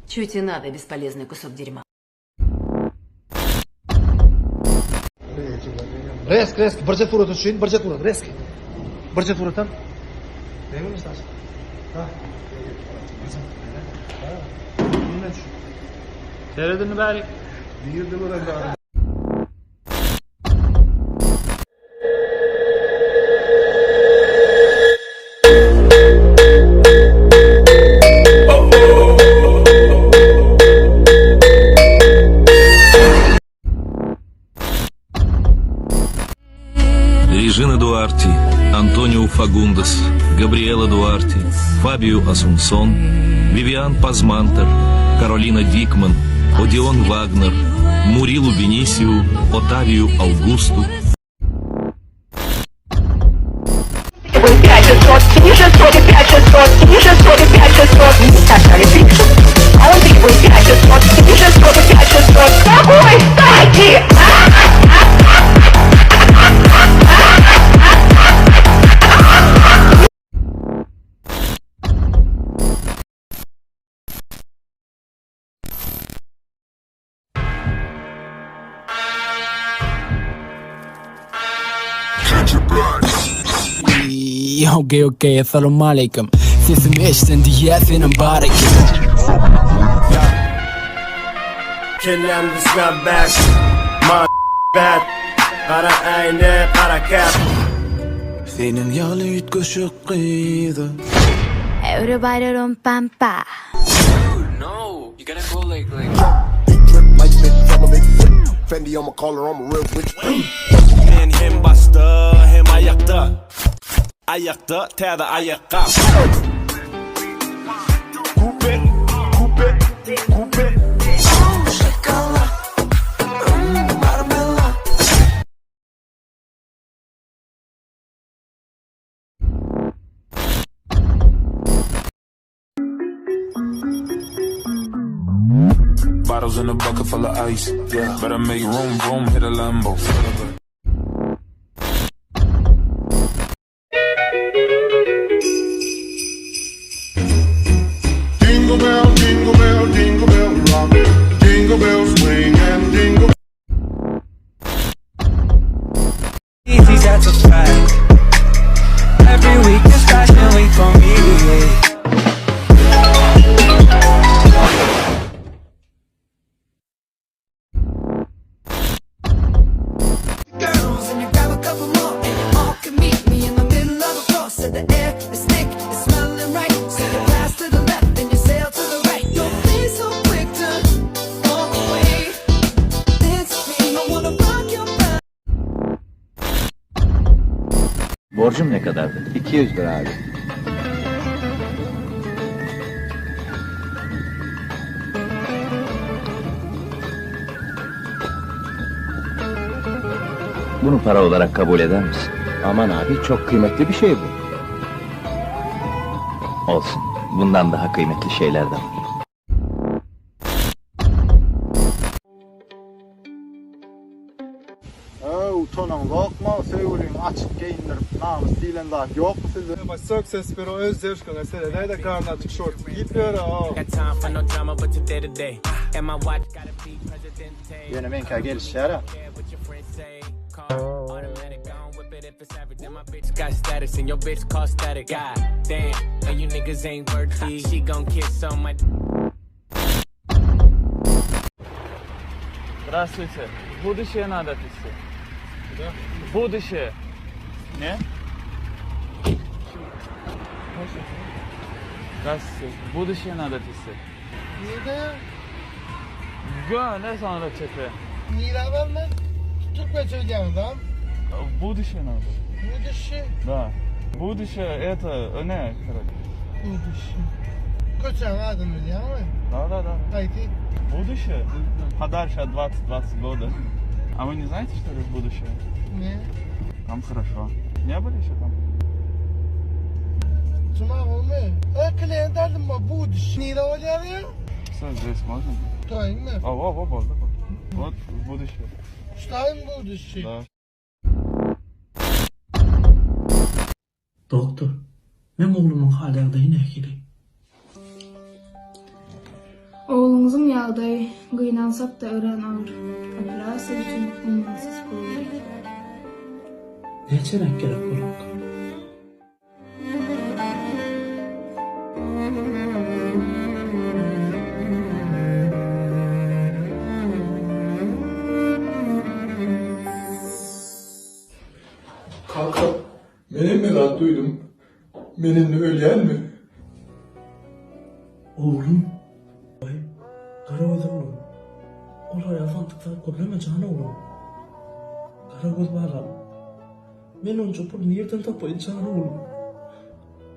Чё тебе надо, бесполезный кусок дерьма? Resk, resk, birje surat üçin, birje surat, resk. Birje suratam. Näme mesaj? Ha. Seredini bärik. Nirde bolan Režina Duarti, Antoniu Fagundes, Gabriela Duarti, Fabio Asunson, Vivian Pazmanter, Karolina Dikman, Odion Wagner, Murilo Benício, Otávio Augusto. 5 600, 3 600, 5 600, 3 600, 5 600. Сажали А он требует 5 600, 3 600, 5 600. Какой стати? Okey okey Essalamualeýkum Sesim eşden diýýä senem bar eken. Kellämde snapback, my bad Gara äýnek, gara cap. Seniň ýaly üýtgeşik gyza. Everybody rum pam pa. No, you gotta go like like. Fendi on my collar, I'm a real bitch. Men hem başda, hem aýakda. Aýakda täze aýakgap. Coupe, coupe, coupe. Bottles in a bucket full of ice. Yeah. Better make room, room, hit a Lambo. Jingle bell, jingle bell, jingle bell rock. Jingle bells swing and jingle. Easy, that's a fact. Every week is fashion week for me. Girls and you grab a couple more and you all can meet me in the middle of the floor. Said the air is thick, it's smelling right. So you pass to the left and you sail to the right. Don't be so quick to walk away. Dance with me, I wanna rock your body. Borcum ne kadardı? 200 lira abi. Bunu para olarak kabul eder misin? Aman abi çok kıymetli bir şey bu. Olsun. Bundan daha kıymetli şeyler de var. Öý, utanaňzokmy, söýgüliňi açyk geýindirip, namys diýlen zat ýokmy sizde? Başsok ses bir öz zewşkaňa seredäýdä garny açyk şort giýip ýör o. Ýöne meňkä gelişýär-ä. Здравствуйте. В будущее надо отвезти. Куда? В будущее. Не? Здравствуйте. В будущее надо отвезти. Nirde? Göne sonra çepe. Nirä barmaly? Türkmençe bilýäňiz-a? В будущее надо. Будущее? Да. Будущее это, ne, короче. Будущее. Köçäň adyny bilýäňmi? Да, да, да. Haýsy? Будущее? Подальше от 20-20 года. А вы не знаете, что ли, будущее? Ne? Там хорошо. Не были еще там? Juma bolmy? E, klient aldym ma будущее. Nirä bolýar ýa? Все, здесь можно? Turaýynmy? А, во, во, во, во. Вот в будущее. Ştaýyn будущее. Да. Doktor. Meň oglumyň hal-ýagdaýy nähili? Ogluňyzyň ýagdaýy, gynansak-da, örän agyr. Operasiýa üçin ummasyz pul gerek. Näçeräk gerek bolarka? Kaka, men hemme zat duýdum. Men indi ölýänmi? Oglum. Aý, Garagöz oglum. Olar ýaly samsyk zat gürleme jan oglum. Garagöz balam. Men onça puly nirden tapaýyn jan oglum.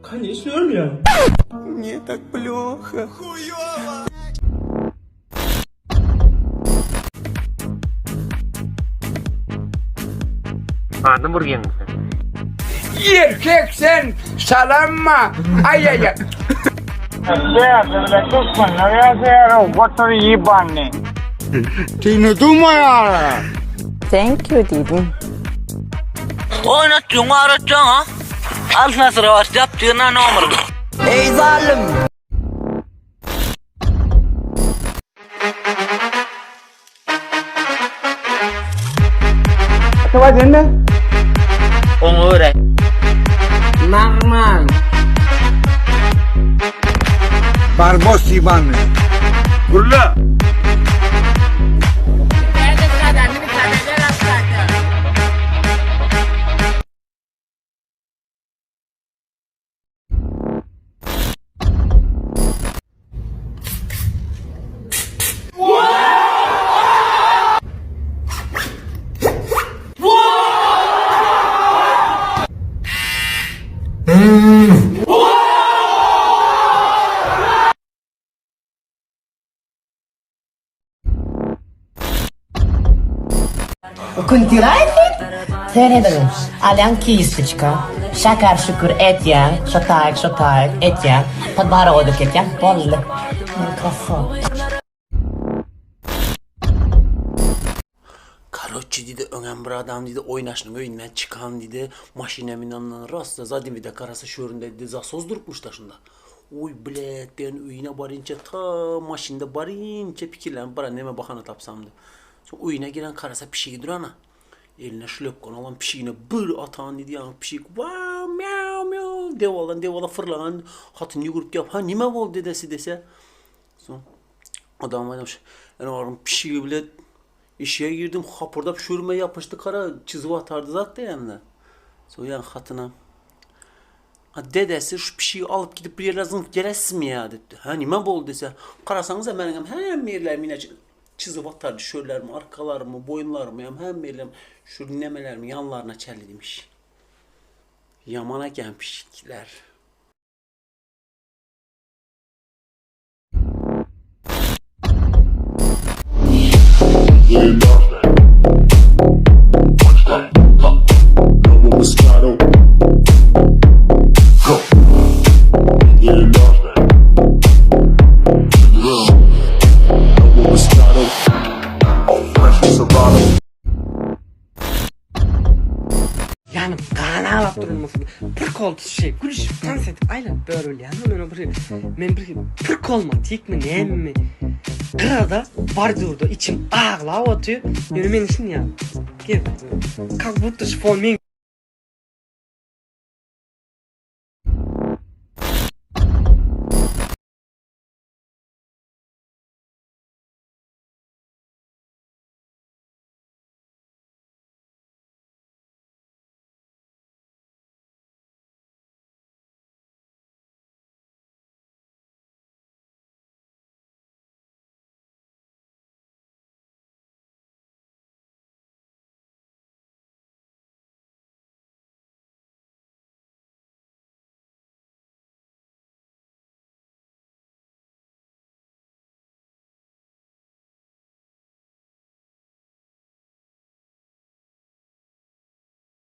Kanyş ölýän. Mne tak ploho. Huýowa! Adym urýaň sen. Erkek sen salamma ay ay ay. Ты не думай, Thank you diýdim. Oýnatdyň, aratjaň ha? Alsasyra başlap diýen nomer. Eý zalym! Oňa görä. Normal. Барбос ебаный. Gürle! Kunti Serediň, alýaň kistoçka, şakar-şukur etýäň, şo taýyk, şo taýyk etýäň, podborodak etýäň, boldy. Men krassotka. Karoçi diýdi, öňem bir adam diýdi, oýnaşynyň öýünden çykan diýdi, maşyna münenden rasta zadimide garasa şöründe diýdi, zasoz durupmyş daşynda. Oý blet diýen öýüne barynça ta maşynda barynça pikirlenip baran neme bahana tapsam diýip. Soň öýüne giren karasa pişigi durana. Eline şlöpkany alan pişigine bir atan diýdi, ýaňy pişik wow miau miau dewaldan dewala fyrlagan hatyn ýügürip gelip, ha nime boldy dedesi dese. Soň adam aýdamyş, ene onuň pişigi bile işe girdim, hapyrdap şürme ýapyşdy kara, çyzyp atardy zat diýende. Soň ýaňy hatyna A dedesi şu pişigi alyp gidip bir ýerlere zyňyp gelesizmi ýa diýipdi. Ha nime boldy diýse, garasaňyza meniňem hemme ýerlerim ine çyzyp atardy, şörlerimi, arkalarymy, boýunlarymy hem hemme ýerlerim şu nemelerimi ýanlaryna çenli diýmiş. Ýaman eken pişikler. Ýanyp gan aglap durulmasy prikol şey gülüşip tans edip aýlanyp börülýän men bir men bir prikolmatikmi nämemi gyrada bordýurda içim aglap otyr ýöne men şuny ýaly gezip kak budto şifon men.